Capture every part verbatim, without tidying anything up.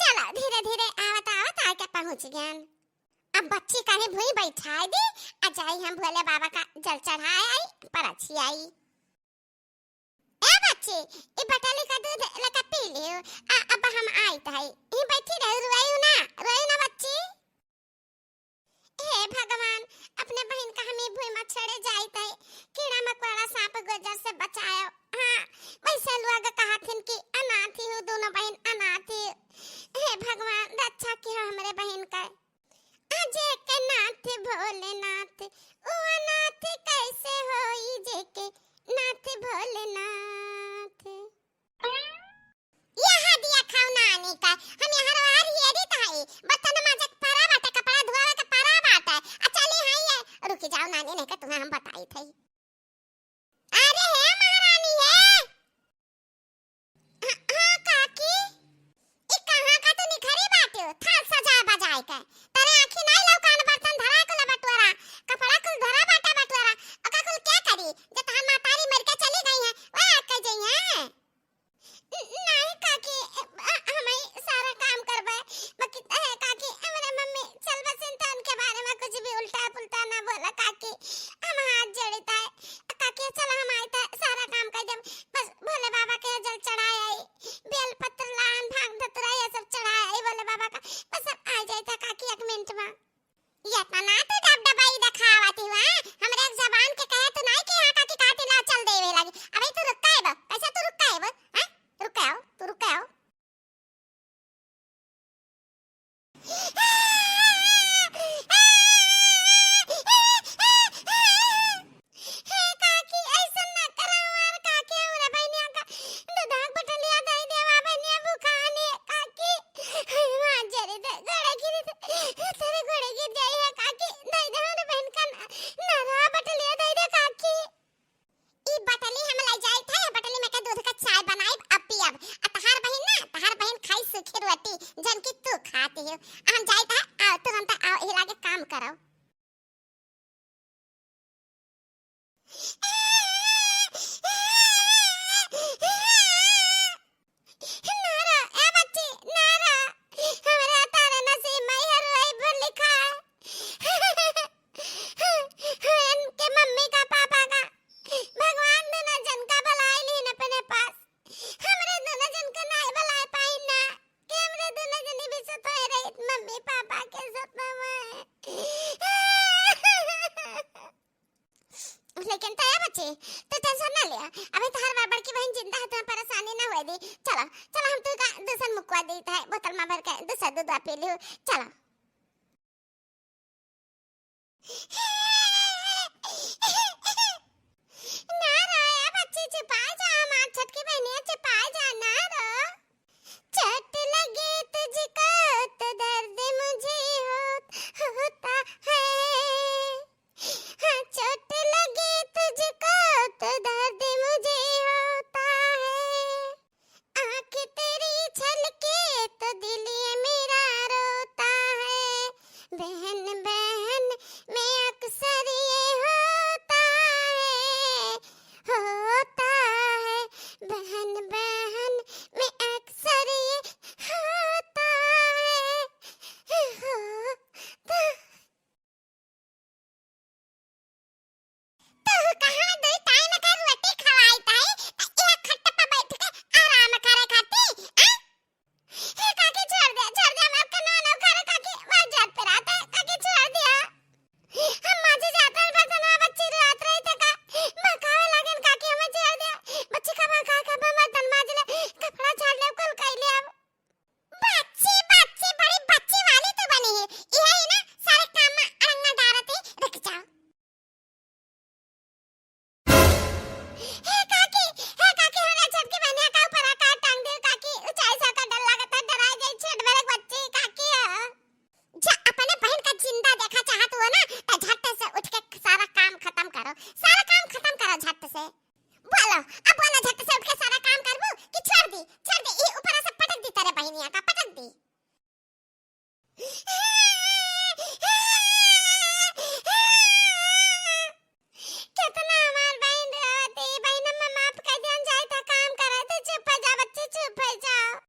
चला, धीरे धीरे आवत आवत आके पहुँच गयन। अब बच्ची कहीं भुई बैठाए दी, आ जाई हम भोले बाबा का जल चढ़ाए आई, परछी आई। ए बच्ची, ई बटली का दूध लेके पी लियो, आ अब हम आइत हई। ई बैठी रही, रोइयो ना, रोइयो ना बच्ची। हे भगवान, अपने बहिन का हम ई भुई में छोड़े जाइत हई, कीड़ा मकोड़ा सांप गोजर से बचायो। हाँ, वैसे लोग कहथिन कि अनाथ ही हो दोनों बहिन, अनाथ ही। हे भगवान, रक्षा किहो हमरे बहिन का। आ जेके नाथ भोलेनाथ, उ अनाथ कैसे होई जेके नाथ भोलेनाथ। यहाँ दिया खाओ नानी का, हम यहाँ रोहर हियरी ताई, बर्तन माजे के परा बाटे, कपड़ा धोवे के परा बाटे, आ चली हाँ ये, रुकी जाओ नानी, नहीं का तुम्हें हम बताई थे। अरे हे महारानी हे। हाँ, हाँ, काकी, ई कहाँ का तू निखरी बाटे हो? थाल सजाए बजाए के। तोरे आँखी नाई लौकान बर्तन धरा कुल बटुआरा, कपड़ा कुल धरा बाटे बटुआरा। ओका कुल क्या करी? जे तहार मातारी मर के चली गई है, वह आके जई है। न-, नहीं काकी, अ, हम ही सारा काम करबे। बाकी, अ, काकी, हमरे मम्मी चल बसिन तो उनके बारे में कुछ भी उल्टा पुल्टा ना बोला काकी। हम हाथ जोड़ी ताई। काकी, चला हम आइत है, सारा काम कर देब। बस भोले बाबा के जल चढ़ाए आई, बेल पत्र लान, भांग धतुरा ये सब चढ़ाए आई भोले बाबा का। बस हम आ जाइत है काकी एक मिनट में। ये तना तो डब डबाई दिखावत हुआ, हमरे एक जबान के कहे तो नहीं कि हाँ काकी काटी ला चल देवे लगी। अबे तू रुक काहे बा? कैसे तू रुक काहे बा? हैं? रुक काहे हो? तू रुक काहे हो? हे काकी, ऐसन ना करा हमार काकी, हमरा बहनिया का दूधाक बटलिया दे देवा, बहनिया भुखानी है काकी। हमार जरे दे, गोड़े गिर दे, तेरे गोड़े गिर जाई है काकी, दे दे हमरे बहन का ना, ना रहा बटलिया दे दे काकी। ई बटली हम लइ जाइत है, बटली में के दूध का चाय बनाइब, अब पियब। आ तहार बहिन ना, तहार बहिन खाई सूखी रोटी, जन की तू खाती हो। आ हम जाइत है, आओ तुरंत आओ, ई लागे काम करो। ना रो, ए बच्ची, ना रो। हमरे तारे नसीब में हर वही पर लिखा है। हमरे के मम्मी का पापा का भगवान दुनो जन का बुलाए लीन अपने पास। हमरे दुनो जन का नाई बुलाए पाइन ना। कि हमरे दुनो जनी भी सतोए रहित मम्मी पापा के सपना में। लेकिन तया बच्ची, तू tension ना लिया। अबे तोहार बड़-, बड़की बहिन जिंदा है, तुम्हें परेशानी ना होए दी। चलो, चलो, हम तू का दूसर मुकवा देइत है, बोतल में भर के दूसर दूधवा पी लियो। चलो। ना रो ए बच्ची, चुपाए जा, हमार छोटकी बहिनिया, चुपाए जा, ना रो। चोट लगे तुझको तो दर्द मुझे हो-, होता है। हाँ, चोट लगे तुझको तो दर्द मुझे होता है। आँख तेरी छलके तो दिल ये मेरा रोता है। बहन, बहन में अक्सर ये होता है, होता है। बहन, बहन में अक्सर ये होता है, होता है। तू कहाँ दुई टाइम का रोटी खवाई ताई, त एक खट पे बैठ के आराम करे खाती, आ? हे काकी, छोड़ दे, छोड़ दे, हमार कनवा ना करे काकी, हमार जात पे रात है, काकी, छोड़ दिया। हम माझे जात रहे, बर्तनवा बच्ची रात रही थे का, बकावे लागन काकी, हमें छोड़ दिया। बच्ची का बका के बर्तन माज ले, कपड़ा झाड़ ले, कुल कई ले अब। बच्ची, बच्ची, बड़ी बच्ची वाली तू बनी है। यही ना सारे काम में अड़ंगा डारत है, रुक जाओ। हे काकी, हे काकी, हमरा छोटकी बहनिया का ऊपर आकार टांग दे काकी, ऊंचाई से का डर लागत है, डराई गई, छोट बड़े बच्ची काकी है। जा अपने बहन का जिंदा देखा चाहत हो ना, तो झट से उठ के सारा काम खत्म करो, सारा काम खत्म करो झट से। बोलो, अब बोलो, झट से उठ के सारा काम करबू कि छोड़ दी, छोड़ दी, ई ऊपर से पटक दी तेरे बहनिया का, पटक दी। कितना हमार बहन रोती, बहन हम माफ कर दिया, हम जाए था काम करा, तू चुप हो जा बच्ची, चुप हो जाओ।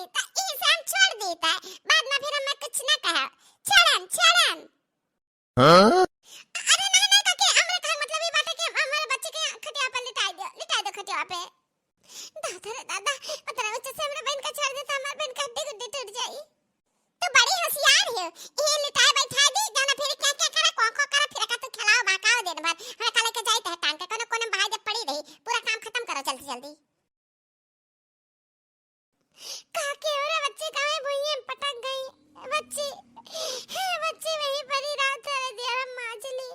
त इही से हम छोड़ देइत है, बाद में फिर हमें कुछ ना कहे। छोड़न, छोड़न। हाँ? अरे नहीं, नहीं काकी, हमरे कहे मतलब ई बाटे कि हम हमारे बच्ची के खटिया पर लिटाई दो, लिटाई दो खटिया पे। दादा रे दादा, उतना ऊंचे से हमरे बहन का छोड़ देता, हमारे बहन का हड्डी गुड्डी टूट जाई। तू बड़ी होशियार हो, ये लिटाए बैठाए दी, जाना फिर क्या क्या करे, कौन कौन करे, फिर का तू खेलाओ बहकाओ दिन भर, हमें का लेके जाइत है टांग के, कोनो कोने में बहाई दे पड़ी रही, पूरा काम खत्म करो जल्दी जल्दी। काकी, अरे बच्ची काहे भुइये में पटक गई? बच्ची, हे बच्ची, वही परी रात है, दिया माजली।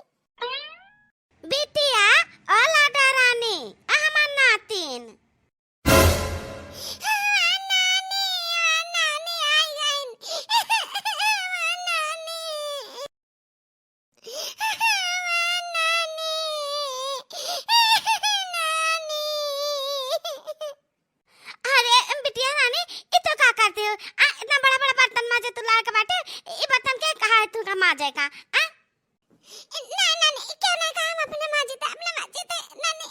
बिटिया, ओ लाडो रानी, आ हमार नातिन। हमार नानी, हमार नानी आई गईन। हमार नानी। नानी, नानी। अरे बिटिया रानी, ई तो का करते हो? आ, इतना बड़ा बड़ा बर्तन माजे तू लाए के बाटे, ई बर्तन के कहा है तू का माजे का? आ? ना नानी, क्यों ना कहा हम अपने माजे थे, अपने माजे थे, नानी।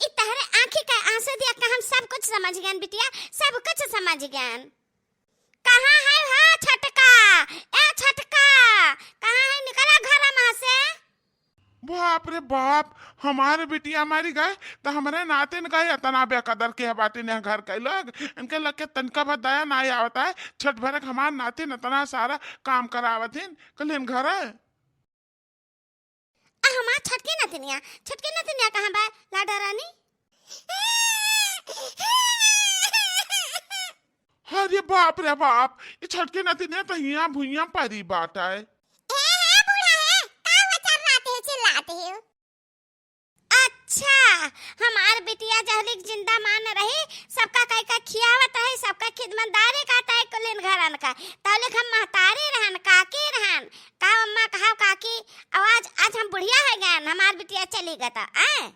ई तहरे आँखी का आंसू दिया का हम सब कुछ समझ गए बिटिया, सब कुछ समझ गए। कहाँ है हो छोटका? ए छोटका, कहाँ है? निकला घर में से। बाप रे बाप, हमारे बिटिया मरी गए तो हमारे नातिन का ही इतना बेकदर के बाटे ने घर के लोग। इनके लगे तनिका भर दया ना आवत है। छठ भरक हमार नातिन इतना सारा काम करावत हिन, कलिन घर है। आ हमार छोटकी नतिनिया, छोटकी नतिनिया कहाँ बा लाडो रानी? अरे बाप रे बाप, ई छोटकी नतिनिया तो हियाँ भुइयाँ परी बाटे। ए, हे बूढ़ा है, का हुआ चर्राते हो, चिल्लाते हो? अच्छा, हमार बिटिया जहलिक जिंदा मान रही, सबका कई का खियावत रही, सबका खिदमतदारी का तय कुलिन घरन का, तौलिक हम महतारी रहन, काकी रहन, का अम्मा कहा काकी, आवाज आज हम बुढ़िया हो गए, हमार बिटिया चली गता, आए?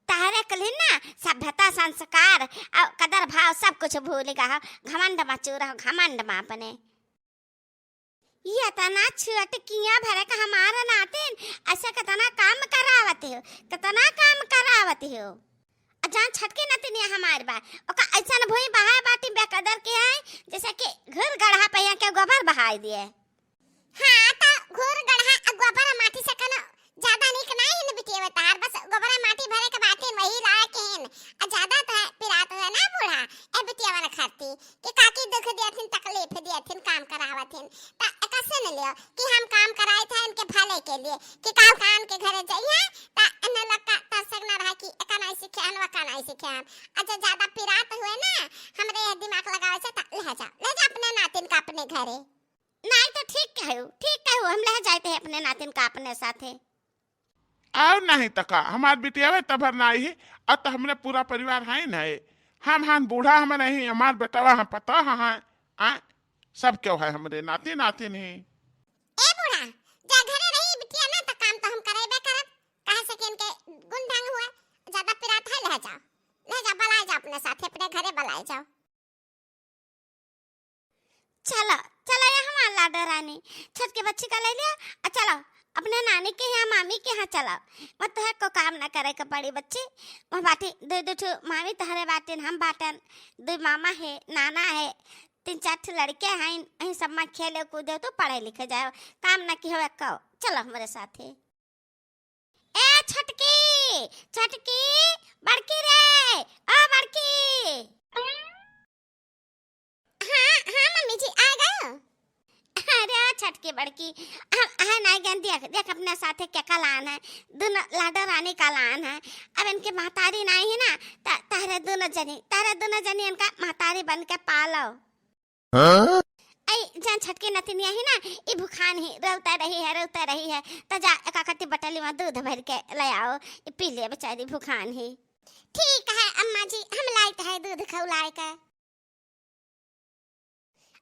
तहरे कुलिन ना सभ्यता संस्कार और कदर भाव सब कुछ भूल गए हो, घमंड मा चूर हो, घमंड मा अपने। ये इतना छोटकिया भरे का हमारा नातिन, ऐसे कितना काम करावत हो, कितना काम करावत हो। आ जान छोटकी नतिनिया हमार बा, ओका ऐसन भुई बहाए बाटी बेकदर के है, जैसे कि घुर गड़हा पे यहाँ के गोबर बहाई दिए। हाँ, तो घुर गड़हा आ गोबर माटी से कनो ज्यादा नीक नाई है न बिटिया तहार, बस गोबर माटी भरे के बाटिन वही लायक है। आ ज्यादा तो पिरात हुए ना बूढ़ा, ए बिटिया वाला खाती। कि काकी दुख दियथिन, तकलीफ दियथिन, काम करावथिन। त एका सुन लियो कि हम काम कराइत है इनके भले के लिए, कि काल का इनके घरे जइहे, त इन्हें लोग का तरसक ना रहा कि एका नाई सीखे हन, वका नाई सीखे हन। अच्छा, ज्यादा पिरात हुए ना, हमरे ये दिमाग लगावे से, त ले जा, ले जा अपने नातिन का अपने घरे। नाई तो ठीक कहू, ठीक कहू, हम ले जाइत है अपने नातिन का अपने साथे। और नहीं त का, हमार बिटिया तभर नाई है, और तो हमरे पूरा परिवार है न है। हम हन बूढ़ा, हम नहीं, हमार बेटवा हम पता है, आ, सब क्यों है हमरे नाती नातिन ही। ए बूढ़ा, जा घरे रही बिटिया ना, त काम तो हम करेबे करब, काहे से कि इनके गुण ढंग हुए, ज्यादा पिरात है, ले जाओ, ले जाओ, बुलाए जाओ अपने साथे, अपने घरे बुलाए जाओ। चलो, चलो ये हमार लाडो रानी, छोटकी बच्ची का ले लिया, आ चलो, अपने नानी के यहाँ, मामी के यहाँ चलो। मत तो है को काम ना करे के पड़ी बच्ची, वह बाटी दो दो ठो मामी तहरे बाटिन, हम बाटन, दो मामा है, नाना है, तीन चार ठो लड़के हैं, यही सब में खेले कूदे तो पढ़े लिखे जाओ, काम ना की हो एको। चलो हमारे साथे। ए छोटकी, छोटकी, बड़की रे, ओ बड़की। हाँ, हाँ मम्मी जी, आ गए। अरे ओ छोटकी बड़की, हम, है ना गन देख, देख अपने साथे के का लान है, दोनों लाडो रानी का लान है। अब इनके महतारी नाई है ना, त-, तहरे दोनों जनी, तहरे दोनों जनी इनका महतारी बन के पालो। हाँ? ऐ, जान छोटकी नतिनिया ही ना, ई भुखान ही, रोवते रही है, रोवते रही है। त जा, एका कति बटली में दूध भर के ले आओ, ई पी ले बेचारी भुखान ही। ठीक है अम्मा जी, हम लाइत है दूध खौलाए के।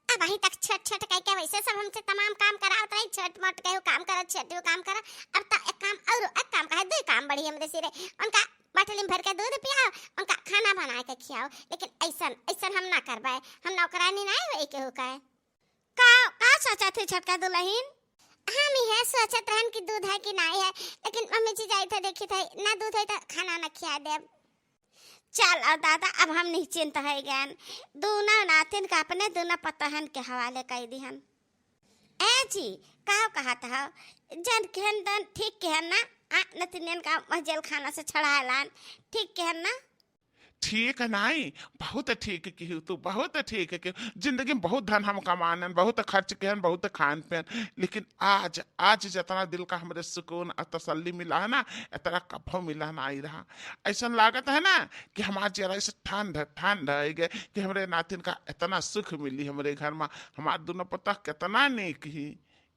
अब अहीं तक छोट छोट कह के वैसे सब हमसे तमाम काम करावत रही, छोट मोट कहू काम करो, छोट काम करो। अब त एक काम और, एक काम कहे, दो काम बढ़ी हमरे सिरे। उनका बाटली में भर के दूध पियाओ, उनका खाना बनाए के खियाओ, लेकिन ऐसन, ऐसन हम ना करबे, हम नौकरानी ना हो केहू का। का, का सोचत है छोटका दुल्हन? हम यह सोचत रहन कि दूध है कि नाई है, लेकिन मम्मी जी जाइत है देखित है, ना दूध है तो खाना ना खिया देब। चल, अब दादा, अब हम निश्चिंत होइ गएन। दूनो नातिन का अपने दूनो पतोहन के हवाले कइ दिहन। ए जी, का कहत हौ? जन केहन दन ठीक केहन ना, आ, नतिनियन का वह जेल खाना से छुड़ाए लान, ठीक केहन ना? ठीक नाई, बहुत ठीक किहू तू, बहुत ठीक किहू। जिंदगी में बहुत धन हम कमानन, बहुत खर्च किहन, बहुत खान पियन, लेकिन आज, आज जितना दिल का हमरे सुकून और तसल्ली मिला है ना, इतना कभो मिला नाई रहा। ऐसन लागत है ना कि हमार जियरा ऐसे ठंड, ठंड होइ गए कि हमरे नातिन का इतना सुख मिली हमरे घर मा। हमार दूनो पतोह कितना नेक ही,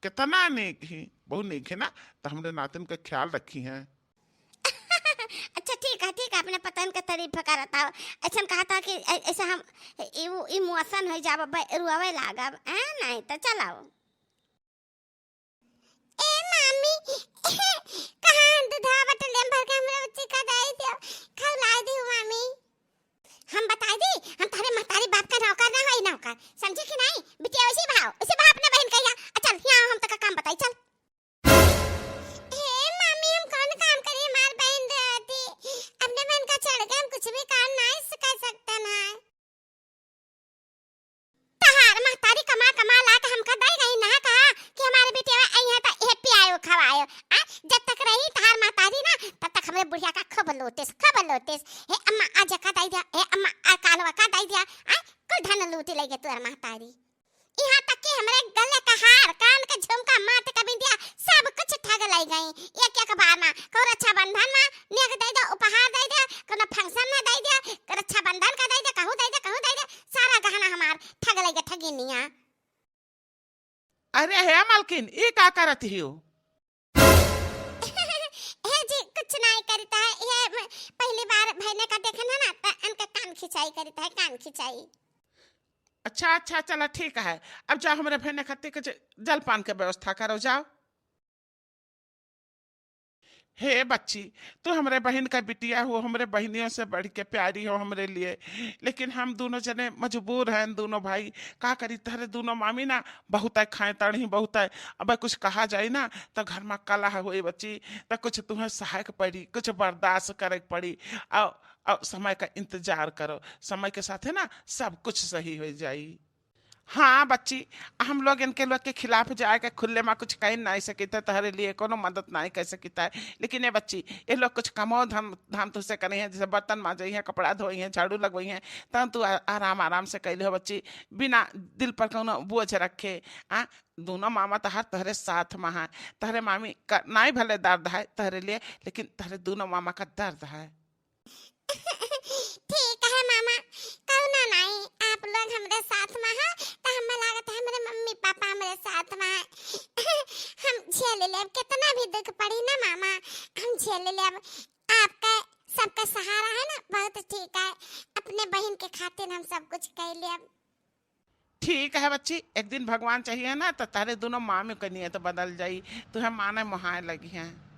कितना नेक ही, बहुत नेक है ना, तो हमरे नातिन का ख्याल रखी हैं। अच्छा, ठीक है, ठीक है, अपने पतोहन के तारीफ करत हौ। ऐसन कहत हौ कि ऐ-, ऐसे हम इ-, उ-, emotion होइ जाब, ब-, रुआवे लागब, हैं? नहीं तो चलाओ। ए मामी, कहाँ दूधवा बटलिया में भर के हमरे बच्ची का दे दियो, खौलाए दियो मामी। हम बताई दी, हम तोहरे महतारी बाप का नौकर ना हई, नौकर, समझी कि नहीं? बिटिया, उसी भाव, उसी भाव अपने बहिन कहिया। आ चल, यहाँ हम तक काम बताई, चल। हे मामी, हम कौन काम करी, हमार बहिन रहती, अपने बहिन का छोड़ के हम कुछ भी काम नहीं स-, कर सकते ना। तहार महतारी कमा कमा ला के हमका दई गई ना, कहा कि हमारे बिटिया आई है तो ये पियायो खवायो। आ, जब तक रही तहार महतारी ना, तब तक हमरे बुढ़िया का खूब लोटिस, खूब लोटिस। हे अम्मा, आज का दई दिया, हे अम्मा, आ कालवा का दई दिया। आ, कुल धन लूटी लई गे तोर महतारी। यहाँ तक कि हमरे गले का हार, कान के झुमका, माथ का बिंदिया, सब कुछ ठग लई गई। एक एक बार मा, कहूँ रक्षाबंधन मा नेग दे दे, उपहार दे दे, कोनो function में दे दे, रक्षाबंधन का दे दे, कहूँ दे दे, कहूँ दे दे, सारा गहना हमार ठग लई गे ठगिनिया। अरे हे मलकिन, ई का करत हियो? हे जी, कुछ नहीं करता है। ये म-, पहली बार बहिने का देखन है ना, त इनका कान खिंचाई करता है, कान खिंचाई। अच्छा, अच्छा, चला ठीक है। अब जाओ हमरे बहिने खातिर कुछ जलपान के व्यवस्था करो, जाओ। हे बच्ची, तू हमरे बहिन का बिटिया हो, हमरे बहिनियों से बढ़ के प्यारी हो हमरे लिए, लेकिन हम दूनो जने मजबूर हैं, दूनो भाई। का करी, तहरे दूनो मामी ना बहुत है खाए तड़ही, बहुत है। अब कुछ कहा जाए ना, तो घर मा कलह होए बच्ची, तो कुछ तुहें सहे के पड़ी, कुछ बर्दाश्त करे के पड़ी। और, और समय का इंतजार करो, समय के साथे ना सब कुछ सही होइ जाई। हाँ बच्ची, हम लोग इनके लोग के खिलाफ जाए के खुले मा कुछ कही नहीं सकित है, तहरे लिए कोनो मदद नहीं कर सकित है। लेकिन ये बच्ची, ये लोग कुछ कमो धाम, धाम तुझसे करे हैं, जैसे बर्तन माजे हैं, कपड़ा धोई हैं, झाड़ू लगवाई हैं, तब तू आ-, आराम, आराम से कैले हो बच्ची, बिना दिल पर कोनो बोझ रखे। आ, दूनो मामा तहार तहरे साथ मा है, तहरे मामी का नाई भले दर्द है तहरे लिए, लेकिन तहरे दूनो मामा का दर्द है। ठीक है मामा, कौनो नाई, आप लोग हमरे साथ मा है, तो हमें लागत है हमरे मम्मी पापा हमरे साथ मा है। हम झेल लेब, कितना भी दुख पड़ी ना मामा, हम झेल लेब। आपका सबका सहारा है ना, बहुत ठीक है। अपने बहिन के खातिर हम सब कुछ कर लेब। ठीक है बच्ची, एक दिन भगवान चाहिए ना, तो तारे दूनो मामी के नियत बदल जाई, तुहें माने मोहाए लगी हैं।